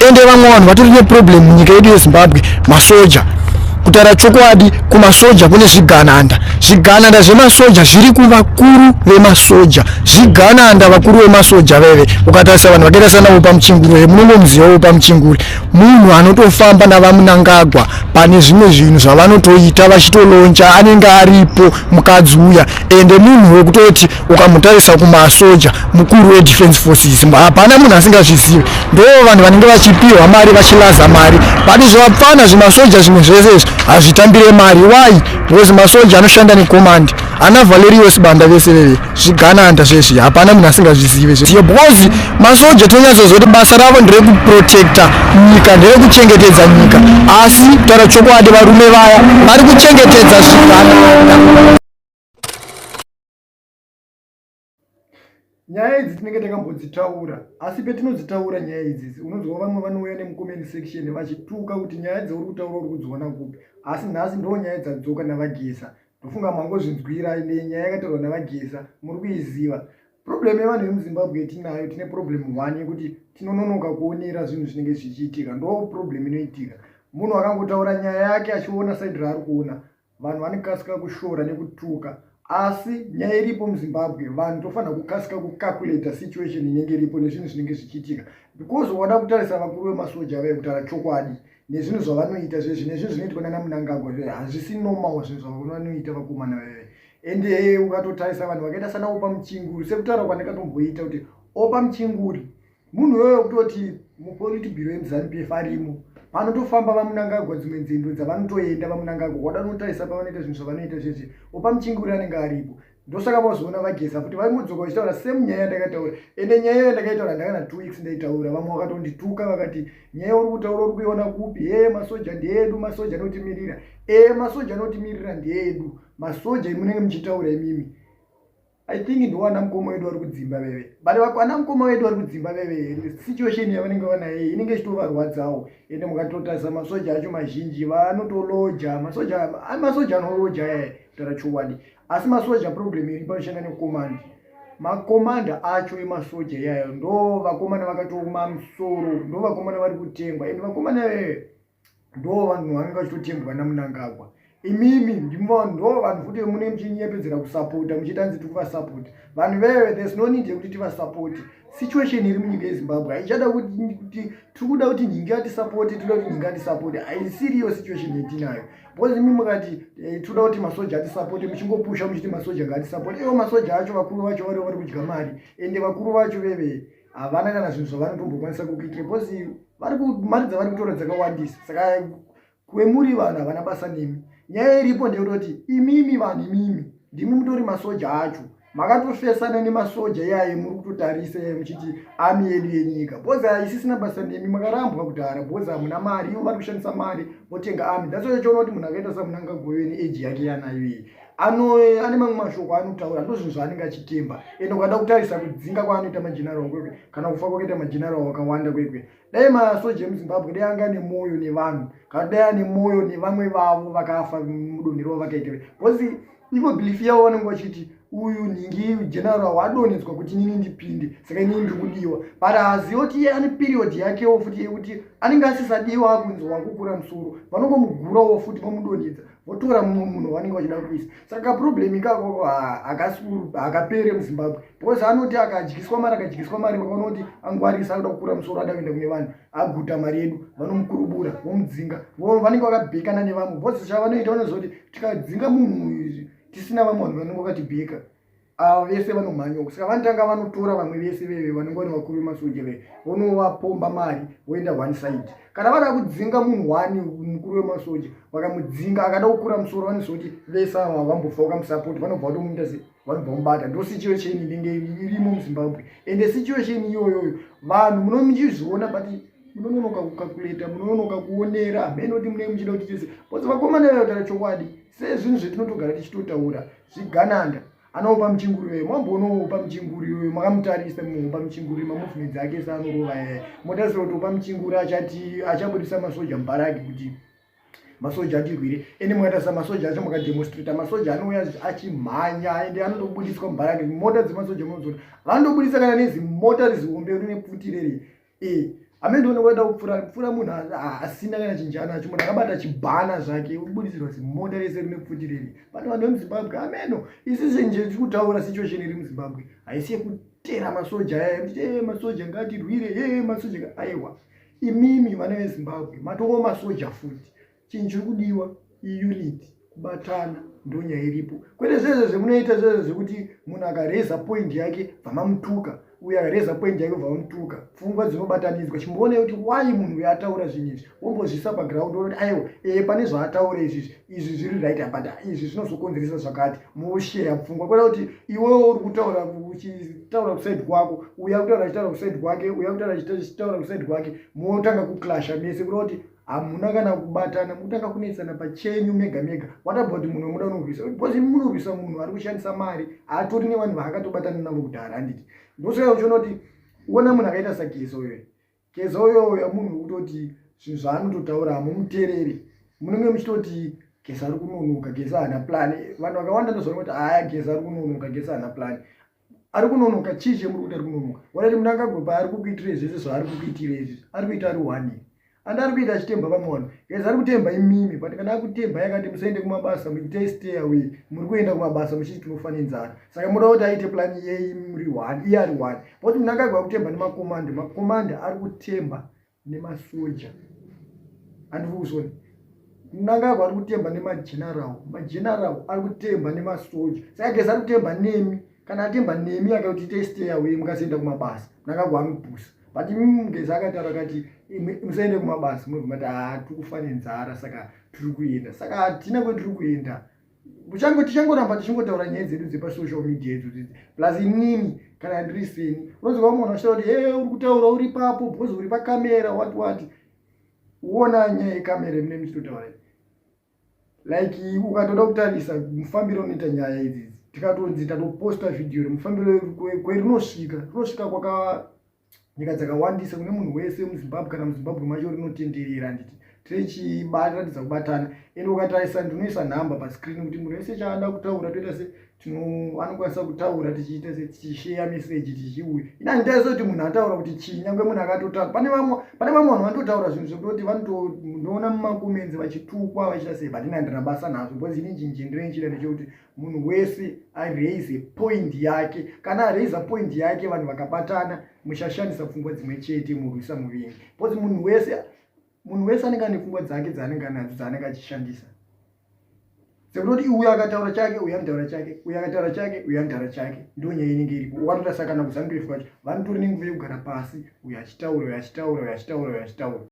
Ende vamwe vanhu vatori neproblem munyika yedu yeZimbabwe, masoja. Kutaura chokwadi, kumasoja kune zvigananda. Zvigananda zvemasoja zviri kuvakuru vemasoja. Zvigananda vakuru vemasoja veve. Ukatarisa vanhu vakaita sana Opa Muchinguri, munongomuziva Opa Muchinguri, munhu anotofamba navaMunangagwa pane zvimwe zvinhu zvavanotoita vachitoloncha, anenge aripo mukadzi uya. Ende munhu wekutoti ukamutarisa kumasoja, mukuru wedefense forces, hapana munhu asingazvizivi. Ndo vanhu vanenge vachipiwa mari, vachilaza mari, but zvavapfana zvemasoja zvimwe zvese izvi hazvitambire mari. Why? Because masoja anoshanda necommand. Ana Valerios Banda vese veve zvigananda zvezvi, hapana munhu asingazvizive zve, because masoja tinonyatsoziva kuti basa ravo nderekuprotecta nyika, nderekuchengetedza nyika, asi kutaura chokwadi varume vaya vari kuchengetedza zvigananda. Nyaya idzi tinenge takambodzitaura, asi petinodzitaura nyaya idzi, unonzwa vamwe vanouya nemucomment section vachituka kuti nyaya dzauri kutaura uri kudziona kupi? Asi nhasi ndo nyaya dzadzoka naVaGeza. Ndofunga mangozvinzwira, ende nyaya yakataurwa naVaGeza muri kuiziva. Problem yevanhu vemuZimbabwe yetinayo, tine problem one yekuti tinononoka kuonera zvinhu zvinenge zvichiitika. Ndo problem inoitika. Munhu akangotaura nyaya yake achiona side raari kuona, vanhu vanokasika kushora nekutuka. Asi nyaya iripo muZimbabwe, vanhu tofanira kukasika kucalculata situation inenge iripo nezvinhu zvinenge zvichiitika, because wada kutarisa vakuru vemasoja vaya, kutaura chokwadi, nezvinhu zvavanoita zvezvi, nezvinhu zvinoitwa nana Munangagwa zve, hazvisi normal zvinhu zvavanoita vakomana veve. Ende ukatotarisa vanhu vakaita sana Opa Muchinguri, sekutaura kwandakatomboita kuti Opa Muchinguri munhu iyoyo kutoti mupolitburo yemuZANU PF arimo, panotofamba vaMunangagwa dzimwe nzendo dzavanotoenda vaMunangagwa, wada unotarisa pavanoita zvinhu zvavanoita zvezvi, Opa Muchinguri anenge aripo. Ndosaka vazoona vaGeza futi vangodzoka vachitaura same nyaya yandakataura. Ende nyaya iyoyo ndakaitaura ndakana 2 weeks ndaitaura, vamwe vakatondituka vakati nyaya uri kutaura uri kuiona kupi? He, masoja ndeedu, masoja anotimirira. E, masoja anotimirira ndeedu, masoja imunenge muchitaura imimi. I think ndowana mukoma wedu vari kudzimba veve, but vana mukoma wedu vari kudzimba veve, situation yavanenge vanayo inenge ichitovarwadzawo. Ende mukatotarisa masoja acho mazhinji vanotoloja masoja, masoja anoloja e, kutaura chokwadi. Asi masoja problem iripo, anoshanda necommand. Makomanda acho emasoja iyayo ndo vakomana vakatooma musoro, ndo vakomana vari kutengwa. Ende vakomana veve ndo vanhu vanenge vachitotembwa naMunangagwa. Imimi ndimo ndo vanhu futi mune muchinyepedzera kusapota, muchiita nzi tiri kuvasapota vanhu veve. There's no need yekuti tivasapoti. Situation iri munyika yeZimbabwe haichada kuti tiri kuda kuti nhingi atisapoti, tiri kuda kuti nhingi atisapoti. Haisiriyo situation yetinayo, because imi mukati tinoda kuti masoja atisapoti, muchingopusha muchiti masoja ngaatisapoti, ivo masoja acho vakuru vacho vari kudya mari. Ende vakuru vacho veve havana kana zvinhu zvavanotombokwanisa kukuitira, because vari mari dzavari kutora dzakawandisa. Saka kwemuri vanhu havana basa nemi. Nyaya iripo ndeyekutoti imimi vanhu, imimi ndimi mutori masoja acho, makatofesana nemasoja iyaye muri kutotarisa muchiti army yedu yenyika, because haisisina basa nemi. Makarambwa kudhara because hamuna mari. Ivo vari kushandisa mari votenga army. That's why uchiona kuti munhu akaita saMunangagwa neage yake yanayo iyi, ane mamwe mashoko anotaura, ndo zvinhu zvaanenge achitemba. Ende ukada kutarisa kudzinga kwaanoita mageneral kwekwe, kana kufa kwakaita mageneral wakawanda kwekwe, dai masoja emuZimbabwe dai anga nemwoyo nevanhu, kana dai ane mwoyo nevamwe vavo vakafa mudonhero wavakaita, because ivo belief yavo vanenge vachiti uyu nhingi general wadonhedzwa kuti inini ndipinde, saka inini ndiri kudiwa. But hazivi kuti iye ane period yakewo futi yekuti anenge asisadiwa, akunzi wakukura musoro, vanongomugurawo futi vomudonhedza, votora mumwe munhu wavanenge vachida kuisa. Saka problem ikako hakapere muZimbabwe, because anoti akadyiswa mari, akadyiswa mari, vakaona kuti angwarisa, anoda kukura musoro, ada kuenda kune vanhu, aguta mari yedu, vanomukurubura vomudzinga. Vanenge vakabhekana nevamwe, because chavanoita vanozoti tikadzinga munhu uyu tisina vamwe vanhu vanenge vakatibheka, ava vese vanomhanya. Saka vanotanga vanotora vamwe vese veve vanenge vari vakuru vemasoja veve, vonovapomba mari, voenda one side. Kana vada kudzinga munhu one mukuru wemasoja, vakamudzinga akada kukura musoro, vanozoti vese ava vambofa vakamusapoti, vanobva vatomuita se vanobva mubata. Ndo situation inenge irimo muZimbabwe. Ende situation iyoyoyo vanhu munomuchizviona, but munononoka kucalculata, munononoka kuonera. Hamene kuti munenge muchida kuti chese, because vakomana vayotara chokwadi sezvinhu zvetinotogara tichitotaura, zvigananda. Anopa Muchinguri, mambonopa Muchinguri makamutarisa mupa Muchinguri mamovements ake seanorova, motarisira kuti Opa Muchinguri achati achabudisa masoja mubaraki kuti masoja atirwire? Ende mukatarisa masoja acho, mukademonstrata, masoja anouya achimhanya, ende anotobudiswa mubaraki. Mota dzemasoja munodzona, vanotobudisa kana nezimota rizihombe rine pfuti reri. E, Hamene ndione kwaida kupfura pfura munhu asina kana chinhu chaanacho, munhu akabata chibhana zvake, ubudisirwa zimota rese rine pfuti riri. Pane vanhu vemuZimbabwe hameno. Isusu nje tiri kutaura situation iri muZimbabwe haisi yekutera masoja aya kuti e masoja ngatirwire, e masoja, aiwa. Imimi vana veZimbabwe matova masoja futi. Chinhu chiri kudiwa iunity, kubatana, ndonyaya iripo, kwete zvezvo zvemunoita zvezvo zvekuti munhu akareza point yake bvamamutuka, uyo akareza point yake bvamamutuka. Pfungwa dzinobatanidzwa. Chimboonai kuti why munhu uyo ataura zvinhu izvi, wombozvisa paground, woti aiwa, ee, pane zvaataura izvizvi, izvi zviri right, but izvi zvinozokonzeresa zvakati. Mosheya pfungwa, kwete kuti iwewo uri kutaura uchitaura kuside kwako, uyo akutaura achitaura kuside kwake, uyo akutaura achitaura kuside kwake, motanga kuclasha mese, kureva kuti hamuna kana kubatana, mutanga kunetsana pachenyu mega mega. What about munhu wemuda unorwisa? Because munorwisa munhu ari kushandisa mari, atori nevanhu vaakatobatana navo kudhara, handiti? Ndosaka uchiona kuti uona munhu akaita saGeza uyoyo. Geza uyoyo munhu wekutoti zvinhu zvaanototaura hamumuteereri, munenge muchitoti Geza ari kunonoka, Geza haana plan. Vanhu vakawanda ndozoona kuti haya, Geza ari kunonoka, Geza haana plan, ari kunonoka. Chii chemuri kuti ari kunonoka? Warati Mnangagwa paari kukuitirei zvese zvaari kukuitirei izvi, ari kuita ari one and ari kuita achitemba vamwe vanhu. Geza ari kutemba imimi, but kana akutemba yakati musaende kumabasa, muitei stay away, muri kuenda kumabasa muchiti tinofa nenzara. Saka muda kuti aite plan yei muri one, iye ari one? But Mnangagwa akutemba nemakomanda, makomanda ari kutemba nemasoja, handiri kuzvona. Mnangagwa ari kutemba nemageneral, mageneral ari kutemba nemasoja. Saka Geza ari kutemba nemi. Kana atemba nemi akati itei stay away, mukasaenda kumabasa, Mnangagwa anopusa. But imi, Geza akataura akati musaende kumabasa, munobva mati haa, tiri kufa nenzara, saka tiri kuenda. Saka hatina kwetiri kuenda, tichangoramba tichingotaura nyaya dzedu dzepasocial media idzodzi. Plus inini kana ndiri seni, unonzwa munhu achitaura kuti e uri kutaura uri papo because uri pakamera, what what. Uona nyaya yekamera mune muchitotaura, like ukatoda kutarisa mufambiro unoita nyaya idzidzi, tikatonzi tatoposta vhidhiyo, remufambiro kwerinosvika, rinosvika kwaka nyika dzakawandisa, kune munhu wese muZimbabwe, kana muZimbabwe macho rinotenderera, handiti? Tichiratidza kubatana. Ende ukatarisa, ndinoisa nhamba pascreen kuti munhu wese chaada kutaura toita se anokwanisa kutaura, tichiita se tichisheya meseji, tichiuya. Ina handitarisa kuti munhu ataura kuti chii, nyange munhu akatotaura. Pane vamwe vanhu vanototaura zvinhu zvekutoti vanotonoona mumacomments vachitukwa, vachiita sei, but ina handina basa nazvo, because ini chinhu chendinochida ndechekuti munhu wese araise point yake. Kana araisa point yake, vanhu vakabatana, muchashandisa pfungwa dzimwe chete, murwisa muvengi, because munhu wese anenge ane pfungwa dzake dzaanenge anadzo, dzaanenge achishandisa, sekutoti uyu akataura chake, uyu anotaura chake, uyu akataura chake, uyu anotaura chake. Ndo nyaya inenge iripo. Ukatotarisa kana kuZANU PF kwacho, vanotori nenguva yekugara pasi, uyu achitaura, uyu achitaura, uyu achitaura, uyu achitaura.